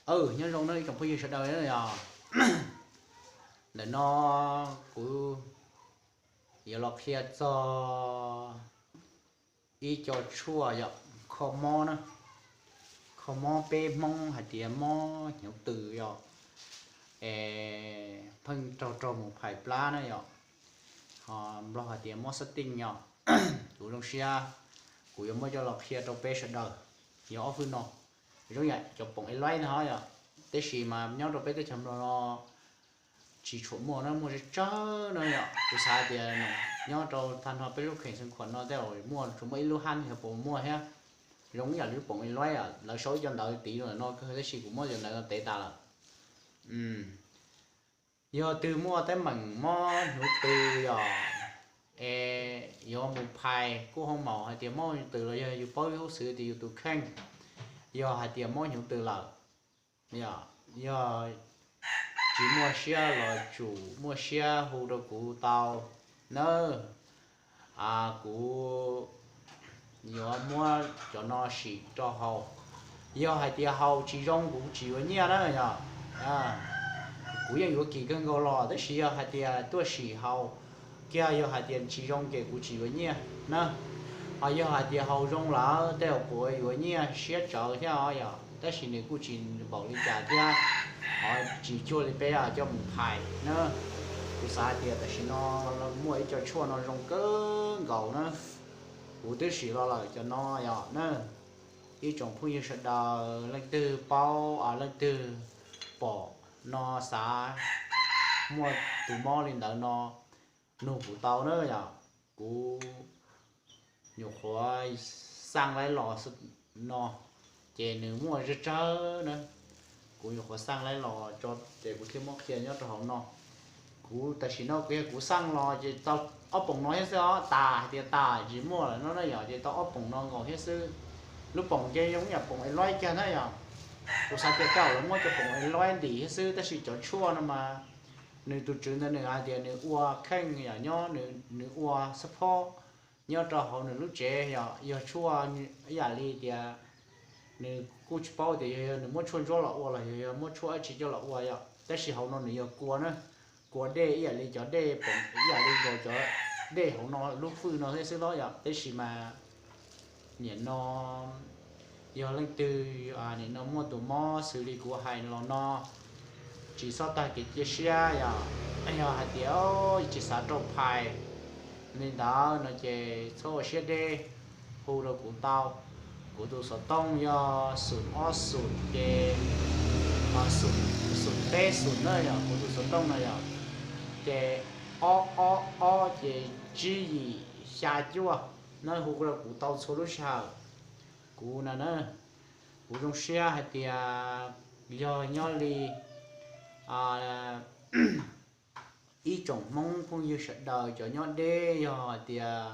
Aw, nyob zoo nawb ib tsoom phooj ywg sawv daws yom. Ntawm no kuv yuav los qhia txog ib co tshuaj yom, kho mob na, kho mob peb Hmoob hais tias mob hnyuv tws yom, es pheej raug raug mus phais plab na yom, ho Nplog hais tias mob xab tij yom. Kuv zoo siab kuv yuav muab coj los qhia rau peb sawv daws. Yog ob hwj no, zoo yam cov poom e luaib no yom, tab sis mas nyob rau peb teb chaws Nplog no tsis tshua muaj na, muaj tsawg tsawg no yom. Kuv xav tias nyob rau tag nrho peb lub kheem xeev khuam no tej zaum muaj tsuas muaj ib lub hab yog puas muaj thiab. Zoo ib yam li lub poom e luaib, lawv sau ib co ntawv tiv rau ntawm no kawg tab sis kuv muab cov ntawv no tev tas lawm. Yog twg muaj teeb meem mob hnyuv tws yom, es yuav mus phais kuj ho maum hais tias mob hnyuv tws los yog yus paub ib hub xwv tias yus tus kheej yog hais tias mob hnyuv tws lawm, yog tsis muaj siab los tsum muaj siab hu rau kuv tau nawb. Kuv yuav muab cov no sim rau haus. Yog hais tias haus tsis zoo kuv tsis yuav nyiaj na yom. Kuv yeej yuav kim kawg nkaus los tab sis yog hais tias tuaj sim haus kiag yog hais tias tsis zoo ces kuv tsis yuav nyiaj na. Ho yog hais tias haus zoo lawm tej zaum kuv yuav nyiaj siab tsawv thiab os yom, tab sis nws kuj tsis npaum li cas thiab, ho tsis cuag li peb coj mus phais na. Kuv xav hais tias tam sim no muaj ib co tshuaj no zoo kawg nkaus na, kuv twb sim los lawm cov no yom na. Ib tsoom phooj ywg sawv daws leej twg paub leej twg pom no xav muaj tus mob li ntawd no nug kuv tau na yom. Kuv nyuam qhuav xaj laib los no ces nws muaj tsawg tsawg na, kuv nyuam qhuav xaj laib los tso ces kuv thiaj muab qhia nyob rau hauv no. Kuv tam sim no kuv yog kuv xaj los ces tau ob poom no thiab xwb os, tas hais tias tas tsis muaj lawm no na yom, ces tau ob poom no nkaus thiab xwb. Lub poom ces zoo ib yam poom e luaib kiag na yom. Kuv xav tias tej zaum lawv muab cov poom e luaib ntim thiab xwb tab sis cov tshuaj no mas nws tus tswv ntawd nws hais tias nws ua kheej yom, nyob nws ua xab phob nyob rau hauv nws lub tsev yom, yog tshuaj ib yam li tias nws kuj tsis paub tias yog nws muab tshuaj ntsuab los ua los yog muab tshuaj dab tsi coj los ua yom, tab sis hauv no nws yog kua na, kua dej ib yam li cov dej poom ib yam li nkaus cov dej hauv no lub fwj no thiab xwb los yom, tab sis mas nim no yog leej twg nim no muaj tus mob xws li kuv hais los no, tsis txhob tag kev cia siab yom. Yog hais tias tsis xav rau phais li ntawd no ces txhob ua siab deb, hu rau kuv tau. Kuv tus xov tooj yog xum ob xum ces xum peb xum na yom, kuv tus xov tooj no yom, ces ob ob ob ces tsib yim xya cuaj na, hu rau kuv tau txhua lub sij hawm. Kuv na na, kuv zoo siab hais tias yog nyob li ib tsoom Hmoob phooj ywg sawv daws cov nyob deb yog hais tias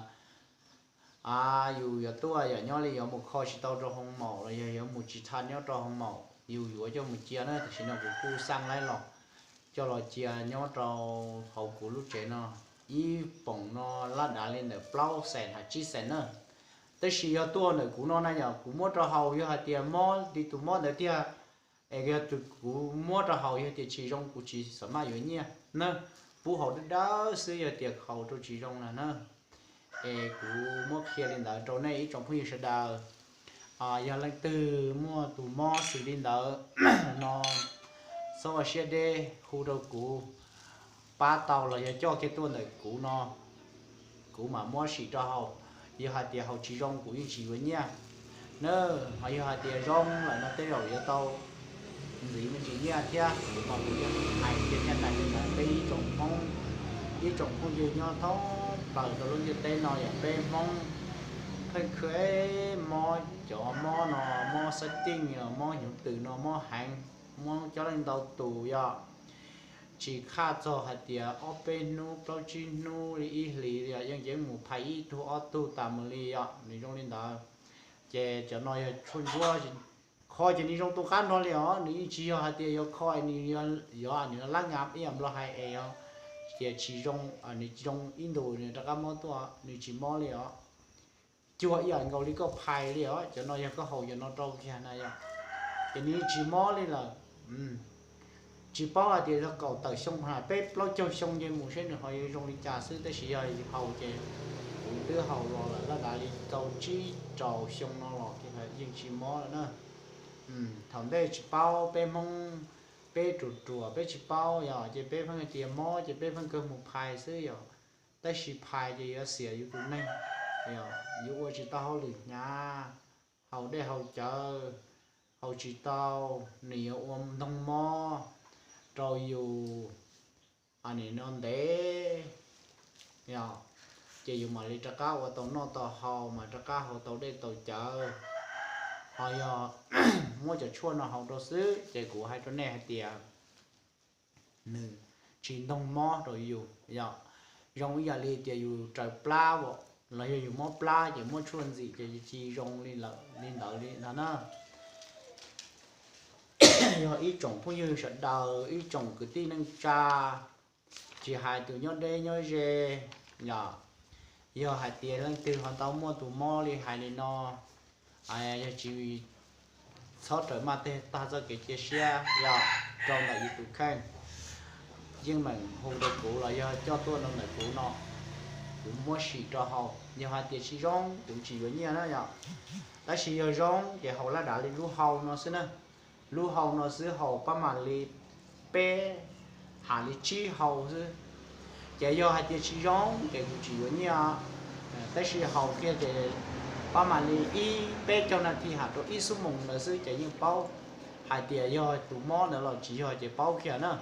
yus yuav tuaj yam nyob li yuav mus kho tsis tau rau hoo maum los yog yuav mus tsis tau nyob rau hoo maum, yus yuav coj mus cia na, tam sim no kuv kuj xaj laib los coj los cia nyob rau hauv kuv lub tsev no. Ib poom no lab dav li ntawm plaub xees hos tsib xees na, tab sis yog tuaj ntawm kuv no na yom, kuv muab rau haus yog hais tias mob li tus mob ntawd tiag, es yog kuv muab rau haus yog tias tsis zoo kuv tsis xav maj yuav nyiaj na, pub haus dawb dawb xwb yog tias haus rau tsis zoo na na. Es kuv muab qhia li ntawd rau nej ib tsoom phooj ywg sawv daws. Yog leej twg muaj tus mob xws li ntawd no, txhob ua siab deb, hu rau kuv pab tau los yog coj kiag tuaj ntawm kuv no, kuv mam muab sim rau haus. Yog hais tias haus tsis zoo kuv yeej tsis yuav nyiaj na, ho yog hais tias zoo lawm no tej zaum yuav tau ntxiv me ntsis nyiaj thiab. Kuv mas kuv yeej hais tias thiaj hais li ntawd peb ib tsoom Hmoob, ib tsoom phooj ywg nyob thoob plaws rau lub ntiaj teb no yog peb Hmoob pheej khwv mob cov mob no, mob xab tij, mob hnyuv tws no, mob heev, mob coob leej ntau tus yom. Tsis qhaj txog hais tias ob peb hnub plaub tsib hnub li ib hlis li yom, yeej yeej mus phais ib tug ob tug tas mus li yom, nws zoo li ntawd. Ces cov no yog tshuaj ntsuab, kho ces nws zoo tus qab nrho li os, nws yeej tsis yog hais tias yuav kho nws yuav nws lab ngam ib yam nplog hais es yog tias tsis zoo, nws zoo ib ntus nws rov qab mob tuaj, nws tsis mob li os. Cuag ib yam nkaus li koj phais li os, cov no yog koj haus cov no rau kiag na yom, ces nws yeej tsis mob li lawm. Tsis paub hais tias yog kaum tawm xyoo hos peb plaub caug xyoo ces mus seb nws ho yuav zoo li cas xwb, tab sis yog haus ces kuv twb haus los lawm laj dav li tau tsib rau xyoo no los yeej tsis mob lawm na. Thaum ntej tsis paub, peb Hmoob peb ruam ruam peb tsis paub yom, ces peb pheej tias mob ces peb pheej kawg mus phais xwb yom. Tab sis phais ces yuav xiam yus tus neeg, yus ua tsis tau hauj lwm hnyav, haus dej haus cawv, haus tsis tau, nws yuav ua ntoo mob rau yus, nim no ntev, ces yus mam li rov qab ua tau noj tau haus, mas rov qab haus tau dej tau cawv. Ho yog muab cov tshuaj no haus rau xwb ces kuv hais rau nej hais tias nws tsis ntoo mob rau yus yom. Zoo ib yam li tias yus raws plab los yog yus mob plab ces muab tshuaj ntxim ces ci zoo li ntawd li no na. Yog ib tsoom phooj ywg sawv daws, ib tsoom kwv tij neej tsa, tsis hais tus nyob deb nyob ze, yog hais tias leej twg ho tau muaj tus mob li hais li no, yog tsis, txhob rawm maj tej tag txoj kev cia siab yog rau ntawm yus tus kheej. Yeej meem hu rau kuv los yog coj tuaj rau ntawm kuv no, kuv muab sim rau haus. Yog hais tias tsis zoo kuv tsis yuav nyiaj na yom. Tab sis yog zoo ces haus laj dav li lub hau no xwb na. Lub hau no xwb, haus pab mam li peb hais li tsib hau xwb. Ces yog hais tias tsis zoo ces kuv tsis yuav nyiaj, tab sis haus kiag ces pab mam li ib peb caug nas this hais rau ib xuab moos ntawd xwb ces yeej paub hais tias yog tus mob ntawd los tsis yog ces paub kiag na.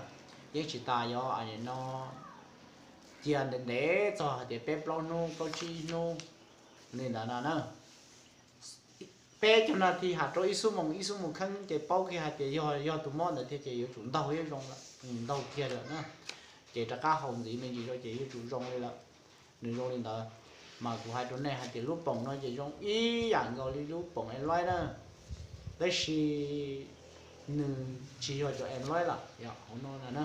Yeej tsis tas yuav no cia ntev ntev txog hais tias peb plaub hnub plaub tsib hnub li ntawd no na. Peb caug nas this hais rau ib xuab moos ib xuab moos kheej ces paub kiag hais tias yog, yog tus mob ntawd thiab ces yuav tsum ntaug thiab zoo lawm, ntaug kiag lawm na. Ces rov qab haus ntxiv me ntsis rau ces yuav tsum zoo li lawm. Nws zoo li ntawd, mas kuv hais rau nej hais tias lub poom no ces zoo ib yam nkaus li lub poom em laib na, tab sis nws tsis yog cov em laib lawm yog hauv no na.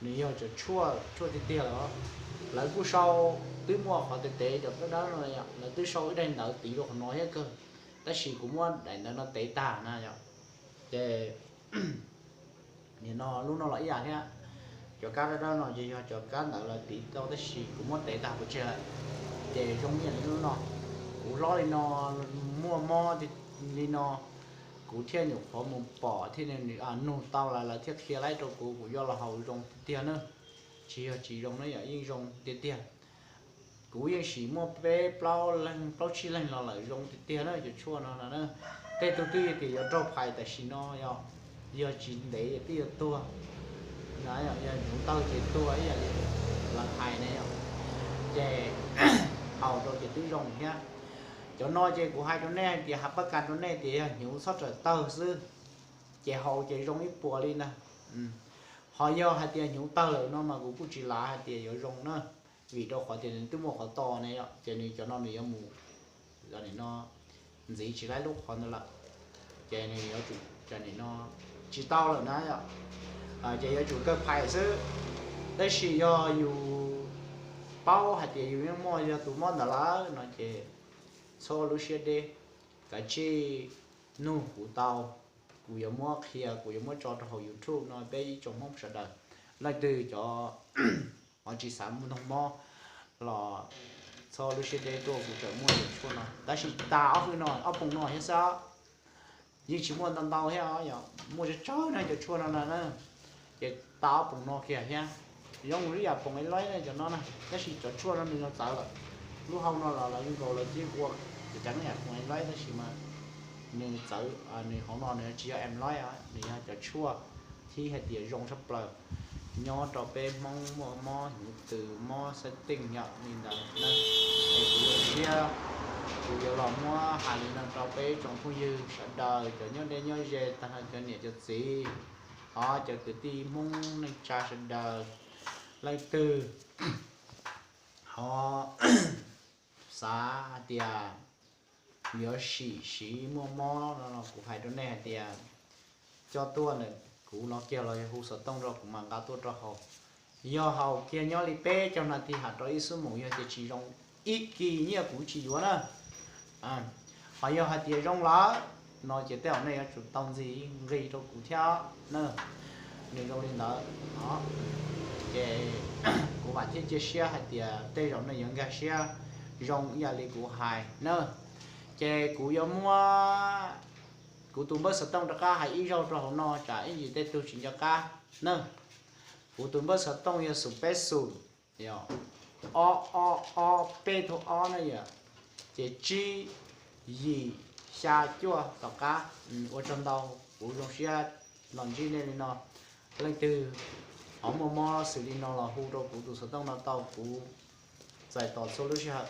Nws yog cov tshuaj, tshuaj tiag tiag lawm. Lawv kuj sau, twb muaj qhov tev tev cov kab dawb no, lawv twb sau ib daim ntawv tiv rau qhov no thiab kawg, tab sis kuv muab daim ntawv no tev tag na yom. Ces nim no lub no los ib yam thiab. Cov kab dawb dawb no ces yog cov kab ntawv lawv tiv tau tab sis kuv muab tev tag pov tseg lawm, ces zoo ib yam li lub no. Kuv hlob li no, muaj mob li no, kuv thiaj nyuam qhuav mus pom thiab nug tau lawv, lawv thiaj qhia laib rau kuv, kuv yuav los haus zoo tiag tiag na. Tsis yog tsis zoo na yom, yeej zoo tiag tiag. Kuv yeej sim muaj peb plaub leeg plaub tsib leeg los lawm zoo tiag tiag na cov tshuaj no no na. Tej tug twb tias yuav raug phais tam sim no yog, yog tsis ntev twb yuav tuag na, yog hnyuv tawg ces tuag ib yam li lawv hais ne yom. Ces haus rau ces twb zoo thiab. Cov no ces kuv hais rau nej hais tias, hais pab kas rau nej tias yog hnyuv txhob rawm tawg xwb, ces haus ces zoo ib puas li ntag. Ho yog hais tias hnyuv tawg lawm no mas kuv kuj tsis lav hais tias yuav zoo na, vim rau qhov tias nws twb muaj qhov to ne yom, ces nws cov no nws yuav mus, no ntxiv tsis laib lub qhov ntawd lawm, ces nws yuav tsum, no tsis tau lawm na yom. Ces yuav tsum kawg phais xwb. Tab sis yog yus paub hais tias yus yeej muaj yog tus mob ntawd lawm no ces txhob lub siab deb, kav tsij nug kuv tau, kuv yuav muab qhia, kuv yuav muab tso rau hauv YouTube no peb ib tsoom Hmoob sawv daws. Leej twg cov ho tsis xav muaj ntoo mob los txhob lub siab deb tuaj, kuv tseem muaj cov tshuaj no, tab sis tas ob hwj no, ob poom no thiab xwb, yeej tsis muaj ntau ntau thiab, yog muaj tsawg tsawg na cov tshuaj no na. Ces tas ob poom no kiag thiab, zoo ib yam poom em laib na cov no na, tab sis cov tshuaj no nws yog txawv lawm. Lub hau no los lawv nkaus lawv twb ua cov ceev yam poom em laib tab sis mas nws txawv, nws hauv no nws tsis yog em laib, nws yog cov tshuaj thiab hais tias zoo tshaj plaws nyob rau peb Hmoob muaj mob hnyuv tws mob xab teej yom li ntawd na. Es kuv zoo siab kuv yuav los muab hais li no rau peb tsoom phooj ywg sawv daws, cov nyob deb nyob ze, tag nrho cov niam cov txiv, ho cov kwv tij Hmoob neej tsa sawv daws, leej twg ho xav hais tias yuav sim siv muaj mob no los kuv hais rau nej hais tias coj tuaj ntawm kuv no kiag los yog hu xov tooj rau kuv mam nqa tuaj rau haus. Yog haus kiag nyob li peb caug nas this hais rau ib xuab moos, yog tias tsis zoo, ib kis nyiaj kuv tsis yuav na. Ho yog hais tias zoo lawm, no ces tej zaum nej yuav tsum tau ntxiv nqis rau kuv thiab na. Nws zoo li ntawd os. Ces kuv vam thiab cia siab hais tias tej zaum nej yuav nkag siab zoo ib yam li kuv hais na. Ces kuv yuav muab kuv tus npawb xov tooj rov qab hais ib zaug rau hauv no tsam ib ntsis tej tug tsis nco qab na. Kuv tus npawb xov tooj yog xum peb xum, ob ob ob peb tug ob na yom, ces tsib yim xya cuaj tom qab. Ua tsaug ntau, kuv zoo siab los ntsib nej li no. Leej twg ho muaj mob xws li no los hu rau kuv tus xov tooj no tau, kuv txais tos txhua lub sij hawm.